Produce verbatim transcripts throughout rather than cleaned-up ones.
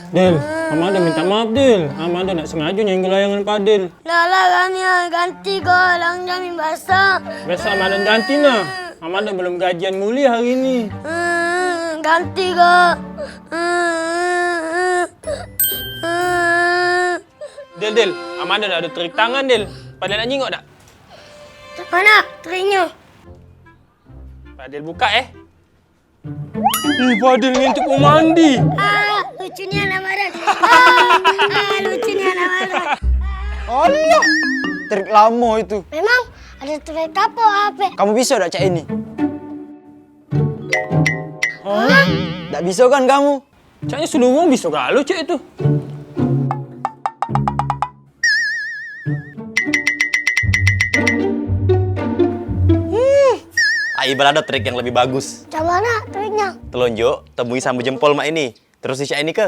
Del, Amadon minta maaf, Del. Amadon dak sengajo nyenggol layangan Padel. Lah, lah, Rania, ganti ko, lang jamin basah. Besok Amadon ganti nah. Amadon belum gajian muli hari ini. Hmm, ganti ko. Hmm. Del, Del, Amadon ado trik tangan, Del. Padel nak nyingok dak? Cak mana triknyo? Padel buka, eh. Ih, Padel ngintip mau mandi. Ah, lucu nian Amadon. Ah, ah, lucu nian Amadon. Alah, trik lamo itu. Memang ada trik apo, ape? Kamu bisa dak cak ini? Hah? Dak bisa kan kamu? Caknyo seluruh wong bisa galo cak itu. Hmm. Ai, Ibal ado trik yang lebih bagus. Cak mana triknyo? Telunjuk, temui samo jempol mak ini. Terus di cak ini ke?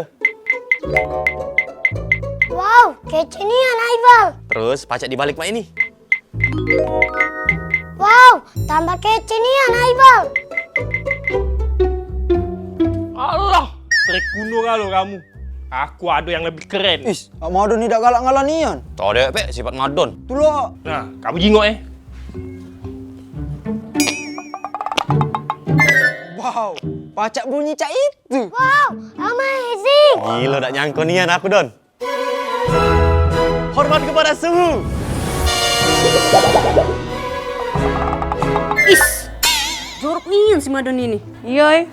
Wow, kece nian, Aibal. Terus pacak dibalik mak ini. Wow, tambah kece nian, Aibal. Alah, trik kuno galo kamu. Aku ado yang lebih keren. Is, Amadon ni dak galak ngalah nian. Tau dewek, Pek, sifat Madon. Tulo. Nah, kamu jingok, eh. Wow, pacak bunyi cak itu. Wow, amazing. Gilo, dak nyangko nian aku, Don. Hormat kepada suhu. Is, jorok nian si Madon ini. Iyo, eh.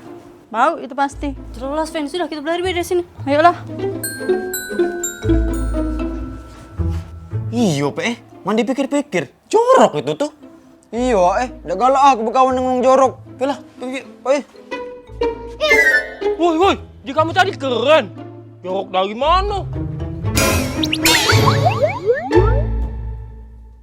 Bau itu pasti. Jelas, Fen. Sudah, kita berlari dari sini. Ayolah. Iyo, Pek, eh. Man dipikir-pikir, jorok itu tuh. Iyo, eh, dak galak aku bekawan dengan wong jorok. Oke lah, pergi, oi. Woi, woi, di kamu tadi keren. Jorok dari mano?